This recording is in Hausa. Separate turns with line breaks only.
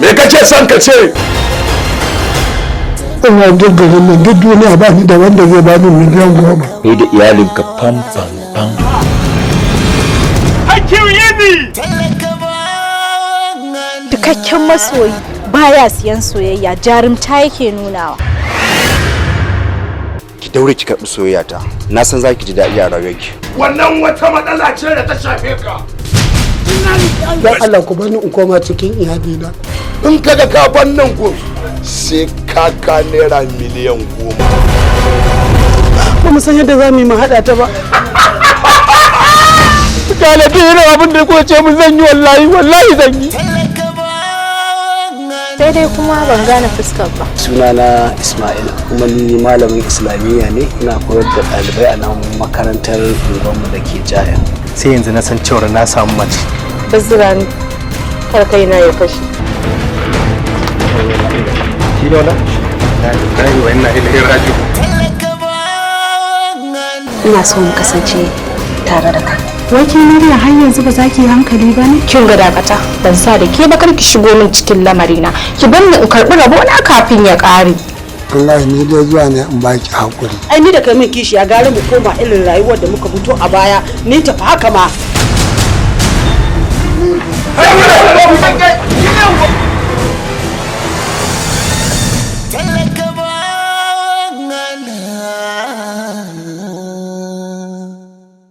Me kake son ka ce?
Ina duk garin nan, duk duniya, ba ni da wanda zai bani 10 miliyan.
Kai da iyalinka fam fam fam.
Hakkin.
Cikakken masoyi baya siyan soyayya, jarumta yake nunawa.
Ki daure ki karɓi soyayya ta, na san za ki ji daɗi a rayuwarki.
Wannan wata matsala ce da ta shafe ka.
Don Allah ku bani in koma cikin iyalina.
In kaga ka ban nan gun, sai ka ka ₦10 miliyan.
Ba mu san yadda za mu yi mu haɗa ta ba.
Galibi irin abin da ko ce mun zan yi, wallahi wallahi zan yi.
Sai dai kuma ban gane fuskar ba.
Sunana Ismail, kuma ni malamin Islamiyya ne. Ina koyar da ɗalibai a nan makarantar unguwarmu da ke Jaya.
Sai yanzu na san cewar na samu mace.
Bazira ni kar kaina ya fashe.
Shi ne wannan lillahi wa inna ilaihi raji'un.
Ina so mu kasance tare da kai.
Wai ke Mariya, har yanzu ba za ki yi hankali ba ne?
Kin ga, dakata, ban sa da ke ba. Kar ki shigo min cikin lamarina. Ki bar ni in karbi rabo na kafin ya kare.
Wallahi ni dai zuwa ne in baki hakuri.
Ai ni da kai min kishiya gara mu koma irin rayuwar da muka fito a baya. Ni tafi haka ma.